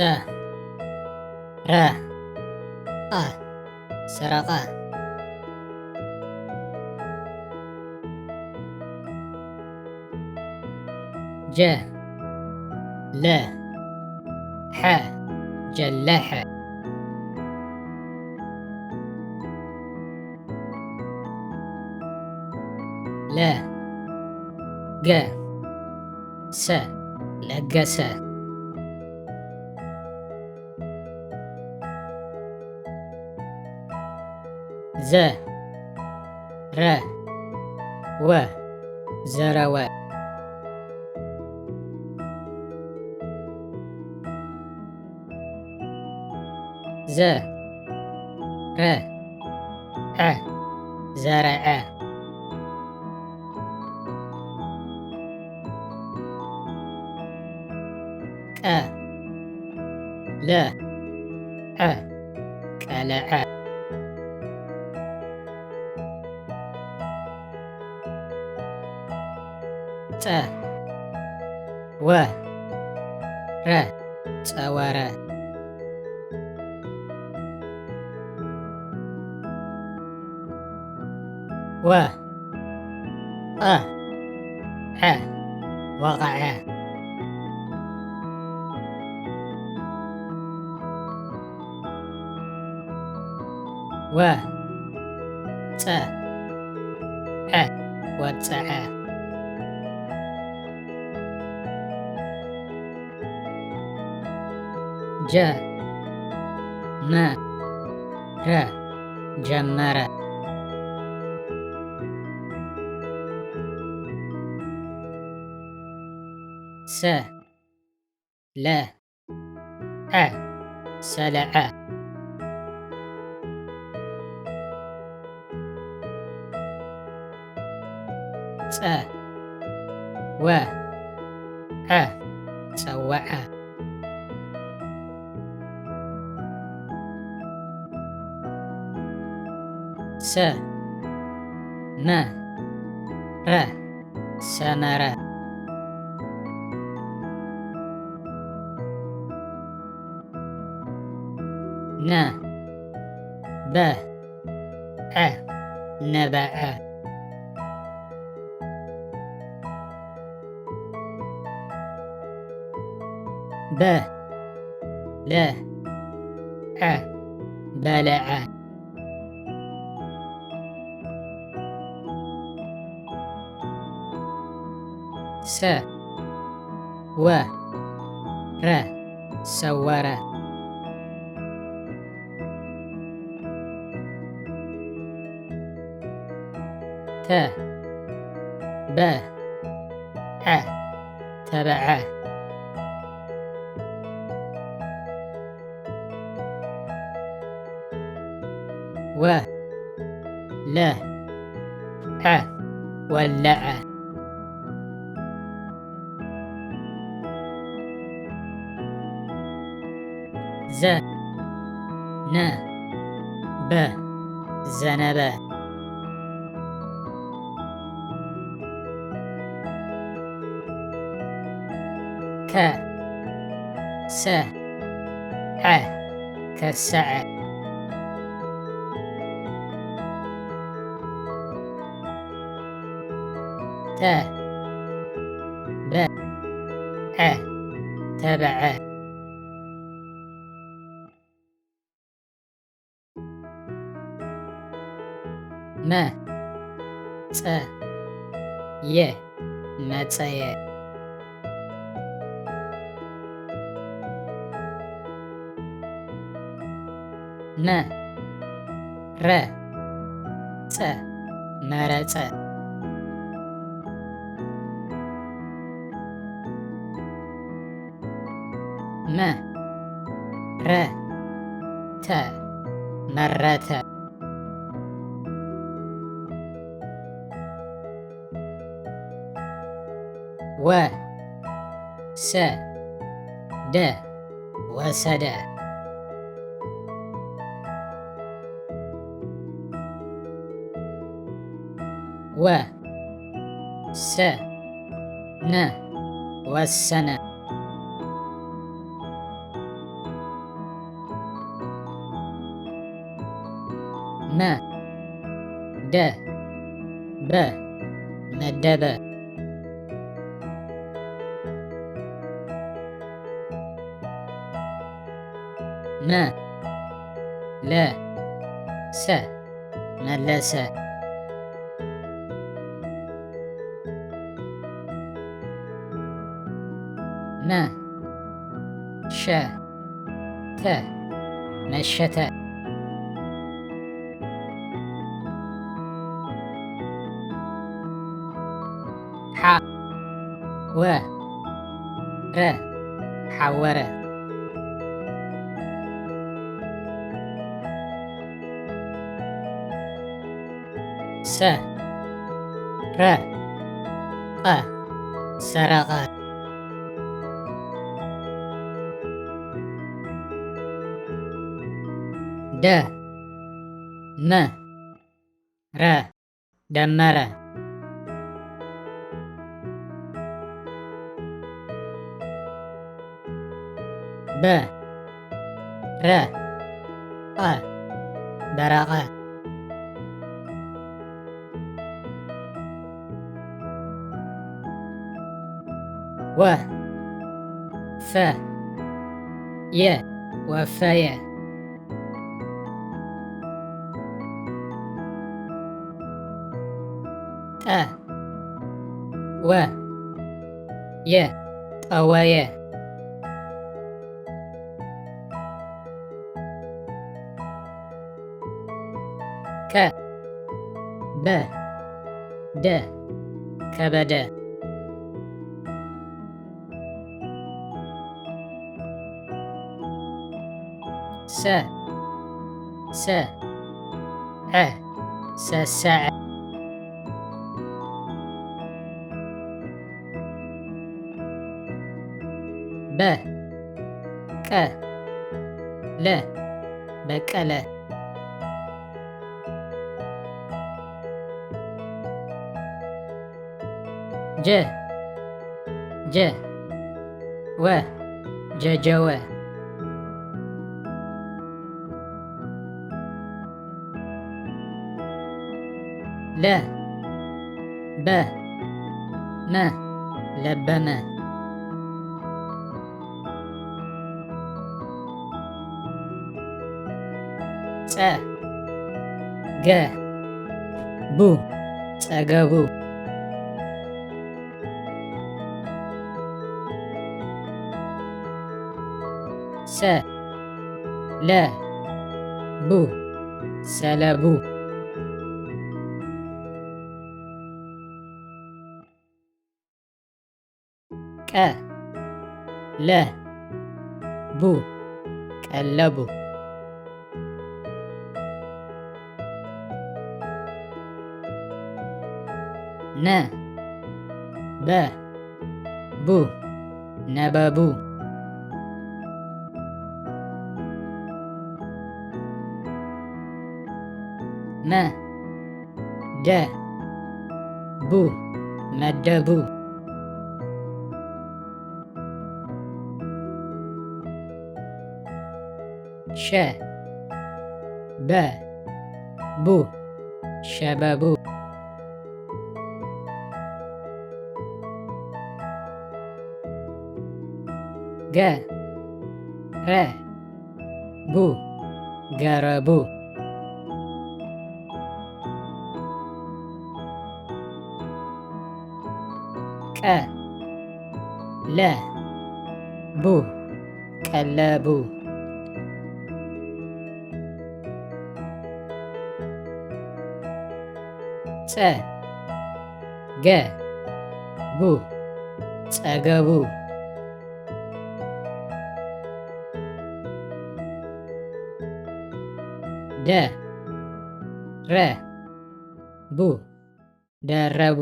ሰ፣ ረ፣ ቐ፣ ሰረቐ። ጀ፣ ለ፣ ሐ፣ ጀለሐ። ለ፣ ገ፣ ሰ፣ ለገሰ። ዘ፣ ረ፣ ወ፣ ዘረወ። ዘ፣ ረ፣ ዐ፣ ዘረዐ። ቀ፣ ለ፣ ዐ፣ ቀለዐ። ጸ፣ ወ፣ ረ፣ ጸወረ። ወ፣ ቐ፣ ዐ፣ ወቐዐ። ወ፣ ጸ፣ ዐ፣ ወጸዐ። ጀ፣ መ፣ ረ፣ ጀመረ። ሰ፣ ለ፣ ዐ፣ ሰለዐ። ጸ፣ ወ፣ ዐ፣ ጸወዐ። ሰ፣ መ፣ ረ፣ ሰመረ። ነ፣ በ፣ ዐ፣ ነበዐ። በ፣ ለ፣ ዐ፣ በለዐ። ሰ፣ ወ፣ ረ፣ ሰወረ። ተ፣ በ፣ ዐ፣ ተበዐ። ወ፣ ለ፣ ዐ፣ ወለዐ። ዘ፣ ነ፣ በ፣ ዘነበ። ከ፣ ሰ፣ ዐ፣ ከሰዐ። ተ፣ በ፣ ዐ፣ ተበዐ። መ፣ ጸ፣ የ፣ መጸየ። መ፣ ረ፣ ጸ፣ መረጸ። መ፣ ረ፣ ተ፣ መረተ። ወ፣ ሰ፣ ደ፣ ወሰደ። ወ፣ ሰ፣ ነ፣ ወሰነ። ደ፣ በ፣ መደበ። መ፣ ለ፣ ሰ፣ መለሰ። መ፣ ሸ፣ ተ፣ መሸተ። ሓ፣ ወ፣ ረ፣ ሓወረ። ሰ፣ ረ፣ ቐ፣ ሰረቐ። ደ፣ መ፣ ረ፣ ደመረ። በ፣ ረ፣ ቐ፣ በረቐ። ወ፣ ፈ፣ የ፣ ወፈየ። ጠ፣ ወ፣ የ፣ ጠወየ። ከ፣ በ፣ ደ፣ ከበደ። ሰ፣ ሰ፣ ዐ፣ ሰሰዐ። በ፣ ቀ፣ ለ፣ በቀለ። ጀ፣ ጀ፣ ወ፣ ጀጀወ። ለ፣ በ፣ መ፣ ለበመ። ጸ፣ ገ፣ ቡ፣ ጸገቡ። ሰ፣ ለ፣ ቡ፣ ሰለቡ። ቀ፣ ለ፣ ቡ፣ ቀለቡ። ነ፣ በ፣ ቡ፣ ነበቡ። መ፣ ደ፣ ቡ፣ መደቡ። ሸ፣ በ፣ ቡ፣ ሸበቡ። ገ፣ ረ፣ ቡ፣ ገረቡ። ቀ፣ ለ፣ ቡ፣ ቀለቡ። ጸ፣ ገ፣ ቡ፣ ጸገቡ። ደ፣ ረ፣ ቡ፣ ደረቡ።